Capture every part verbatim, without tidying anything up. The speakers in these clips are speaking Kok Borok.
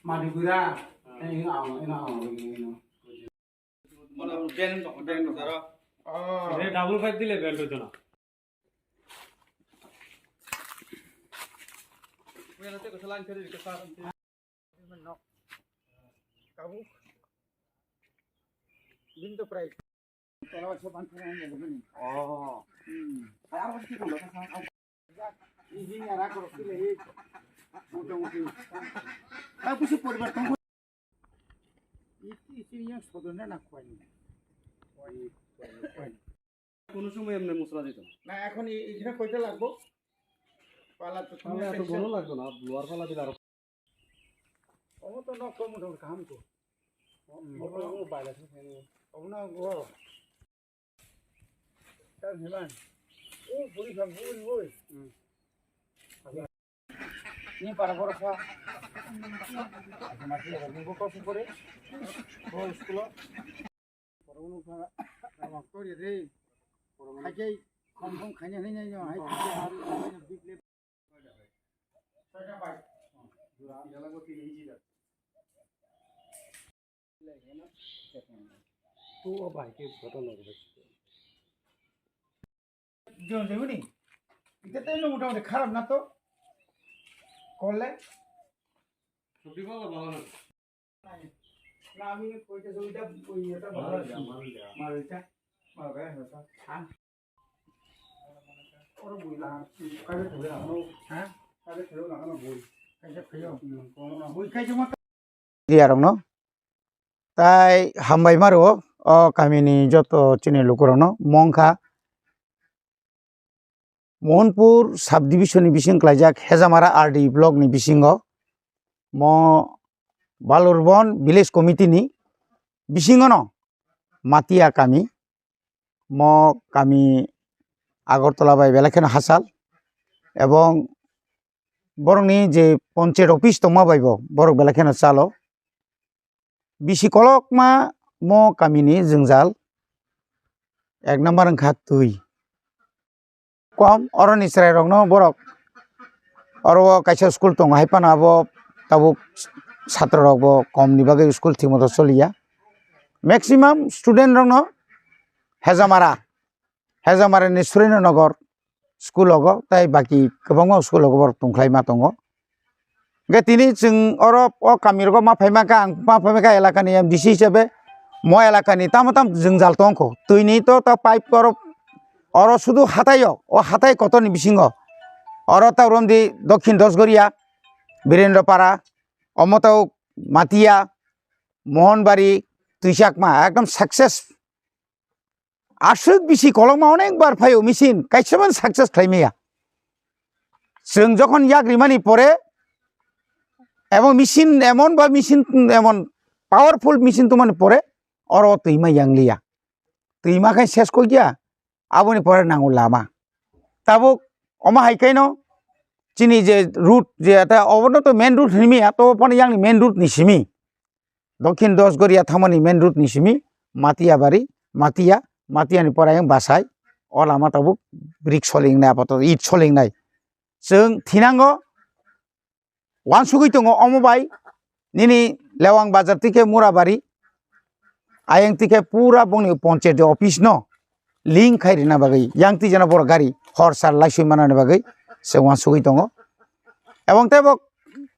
Madugura, eh, ino ang, ino ang, ino, ino. Mane band, band daro. Oh. Re double five dile band hoito na. Kabu. Din to price. Oh. Hmm. Engineer ako rok sila hi. Motamuti. Ang busi poribar tong. Iti, iti yang sebetulnya nak kuai. Kuai, kuai, kuai. Kono somoi emne mosla dito na. Na, ekhon i-, ikhne koita lagbo? Pala to. Pala to bono lagbo na, luar pala dile aro. Omo to nok to motamuti kaham to. Hmm. Omo, omo baila se khaini. Omo na go. Tal heban. O puri kham, puri, puri. Hmm. Ni para borok sa. Masi ni bo kosong pore. Bo school o. Borok no kha. Ama kori re. Haike khom khom khaina hwnwi no hai. Tu o bai ke photo no. Jon jebuni. Ita tei no motamuti kharap na to. Korle. Sukti bala bala na. Na ami koita jodi ta oi eta bala. Bala ja, bala ja. Mal ta. Mal ga hota. Ha. Oro bui la. Kaje thule ano. Ha? Kaje thule ano bui. Kaje khayo. Hmm, kono na bui kaje ma. Diarokno. Tai hambai maro o kamini joto chini lukurokno. Mongkha Mohanpur subdivision ni bising klaijak Hejamara R D block ni bisingo mo Balurbon village committee ni bisingono Matia kami, mo kami Agartala bai belai kheno hachal, ebong borokni je ponchayat office tongma bai bo borok belai kheno chalo. Bisi kolokma mo kamini jwngjal ek number wngkha twi. Kom oroni chwrairokno borok oro o kaisa school tongo, hai phano abo tabuk satrorokbo komni bagwi school thikmwto choliya. Maximum student rokno Hejamara, Hejamara ni Surendra Nagar school rogo, tai baki kwbangma school rogo borok tongkhlai ma tongo. Hwnkhe tini chwng oro o kami rogo ma phaima kha, ang ma phaima kha elakani M D C hisabe mo elakani tamo tamo jwngjal tongkho. Twini to ta pipe oro, oro sudu hataio, o hatai kotorni bisingo. Oro ta romdi Dokhin Dosgoria, Birendra Para, omo tau Matia, Mohonbari, Twichakma, ekdom success. Aswk bisi kolokma onek bar phaio machine, kaisa phano success khlai maya. Chwng jokhon yak rimani pore, emon machine, emon ba machine, emon powerful machine tongmani pore, oro twima yangliya. Twima khe ses kok ya, aboni pore nango lama. Tabuk omo hai khe no chini je route, je ta obono to main route hinmi ya, to phano yang ni main route ni simi. Dokhin Dosgoria thangmani main route ni simi Matia bari, Matia, Matia ni pore ayang Basai, o lama tabuk brick soling nai apato, it soling nai. Chwng thinango, wansugwi tongo omo bai, nini Lewang Bazar twi khe Murabari, ayang twi khe pura bongni ponchayat office no link khai rina bagwi, yang twi jana borok gari hor sal laisui manani bagwi se wansugwi tongo. Ebong tei bo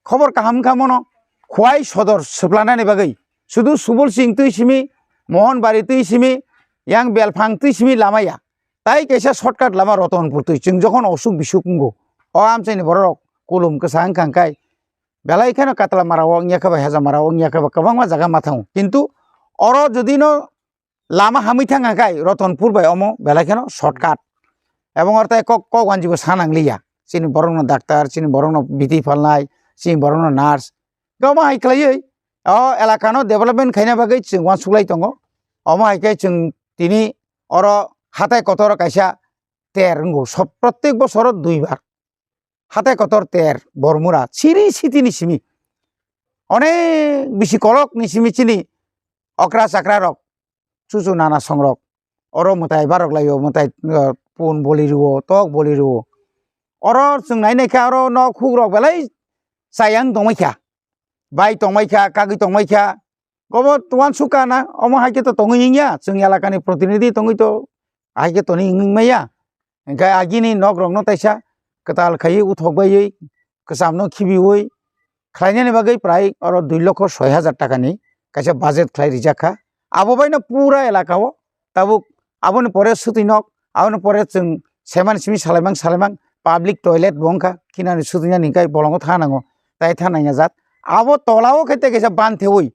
khobor kaham wngkha mono Khwai sodor swplanani bagwi, sudu Subol Singh twi simi, Mohon Bari twi simi, yang Belphang twi simi lama ya. Tai kaisa shortcut lama Ratanpur twi. Chwng jokhon osuk bisuk wngo, o amchaini bororok kulum kwsa wngkha hwnkhe, belai kheno Katla mara o wngya khe ba, Heja mara o wngya khe ba, kwbangma jaga ma thango. Kintu oro jodi no lama hamwi thang kha khai Ratanpur bai omo belai kheno shortcut. Ebong oro tai kok, kok wanjibo sa nangliya. Chini borokno doctor, chini borokno biti phalnai, chini borokno nurse. Omo hai khlaiwi o elakano development khaina bagwi chwng uansuklai tongo. Omo hai khe chwng tini oro hatai kotor kaisa ter wngo. Sob, protek bosoro dui bar. Hatai kotor ter, Bormura, siri sitini simi. Onek bisi kolok ni simi chini okra chakra rok, chuchu nana songrok. Oro mwtai barok laio, mwtai, uh, pun boli rwo, tok boli rwo. Oro chwng nai nai kha oro nok huk rok belai chayang tongmai kha. bai tongmai kha, kagwi tongmai kha, obo uansuk kha na, omo hai khe to tongwi wngya, chwng elakani protinidhi tongwi to hai khe toni wngwi maya. Hwnkhe agini nok rokno taisa kwtal khaiwi uthok baiwi kwcham no khibiwi khlainani bagwi prai oro dui lokho soi hajar takani kaisa budget khlai rijak kha. Abo baino pura elaka o tabuk aboni pore swtwi nok, aboni pore chwng seman simi salaimang salaimang public toilet bo wngkha, khinani swtwinani hwnkhe bolongo thang nango, tai thang nangya jat. Abo tola o khe tei kaisa ban thewi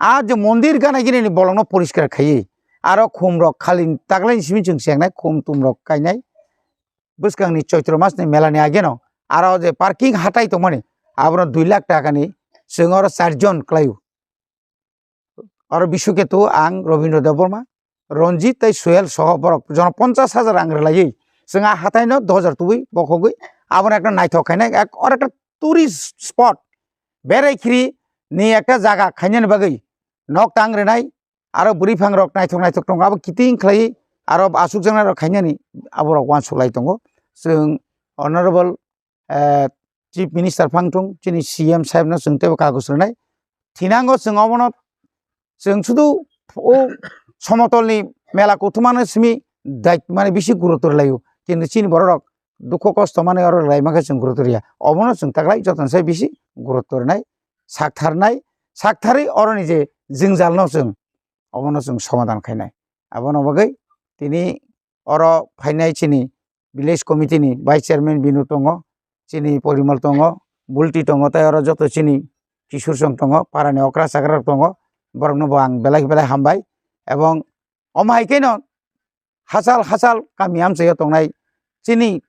a je mondir gana gini ni bolongno poriskar khaiwi, aro khum rok khali taklai simi chwng chengnai, khum tum rok kainai, bwskangni Choitro mas ni mela ni ageno aro je parking hatai tongmani, abono dui lakh taka ni chwng oro char jon kwlaio. Oro Bishuketu, ang Robindra Debbarma, Ranjit tei Suhel soho borok jono ponchas hajar rang rwlaiwi chwng a hatai no dos hajar tubui bokhogwi abono ekta naithok khainai, ek-, oro ekta tourist spot, berai khiri ni ekta jaga khainani bagwi nok tang rwnai, aro bwrwi phang rok naithok naithok tongo, abo kiting khlaiwi aro aswk jaknai rok khainani aborok uansuk lai tongo. Chwng Honorable, eh, Chief Minister phang thung, chini C M saheb no chwng teibo kagus rwnai. Thinango chwng obono, chwng sudu o somotolni mela kuthumano simi dai-, mane bisi gurutto rwlaio. Kintu chini bororok dukho kosto mani oro rwlai mankhe chwng gurutto rwya. Obono chwng taklai jotono sai bisi gurutto rwnai, saktharnai, saktharwi oroni je jwngjalno chwng obono chwng somadan khainai. Abono bagwi tini oro phainai chini village committee ni vice chairman Binu tongo, chini Porimal tongo, Bulti tongo, tei oro joto chini Kishur song tongo, para ni okra chakra rok tongo, borok no bo ang belai belai hambai. Ebong omo hai khe no hachal hachal kami amchai o tongnai chini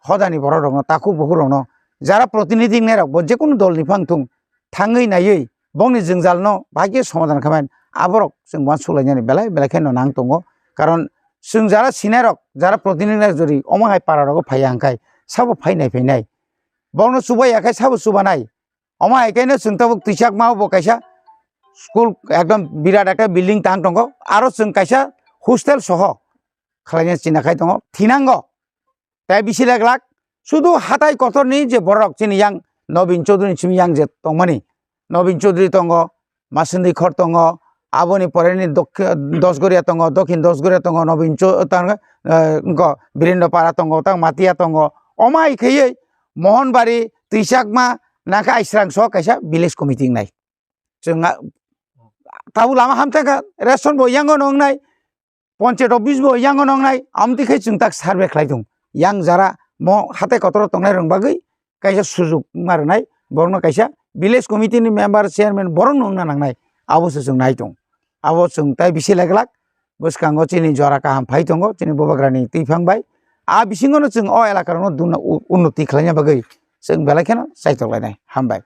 hodani borok rok no, takhuk bukhuk rok no, jara protinidhi wngnai rok bo jekunu dol ni phang thung, thangwi naiwi bongni jwngjal no bahai khe somadan khaimani, aborok chwng uansuk lainani belai belai khe no nang tongo. Karon chwng jara sinai rok, jara protinidhi wngnai rok jodi omo hai para rogo phaiya hwnkhe sabo phai nai phai nai, bongno chubai ya khe sabo chubanai. Omo hai khe no chwng tabuk Twichakma o bo kaisa school ekdom birat ekta building tang tongo, aro chwng kaisa hostel soho khlaina china khai tongo, thinango. Tei bisi lek lak sudu hatai kotor ni je borok chini yang Nobin Chaudhary ni simi yang je tongmani, Nobin Chaudhary tongo, Masindi Khor tongo, aboni pore ni Dokhi-, Dosgoria tongo, Dokhin Dosgoria tongo, Nobin Chau-, tang, eh, wngkho Birendra Para tongo, tang Matia tongo. Omo hai khaiwi Mohonbari, Twichakma, nangkha Aisrang so kaisa village committee wngnai. Chwng a-, tabuk lama hamtang kha, ration bo yango no wngnai, ponchayat office bo yango no wngnai, amtwi khe chwng tak survey khlai thung. Yang jara mo hatai kotor tongnai rwng bagwi kaisa sujuk ma rwnai, borokno kaisa village committee ni member, chairman borokno wngna nangnai, abo se chwng nai tong. Abo chwng tai bisi lek lak bwskango chini jora kaham phai tongo, chini bubagrani twiphang bai. A bisingo no chwng o elaka rokno duna u-, unnoti khlaina bagwi chwng belai kheno chaitok lainai. Hambai.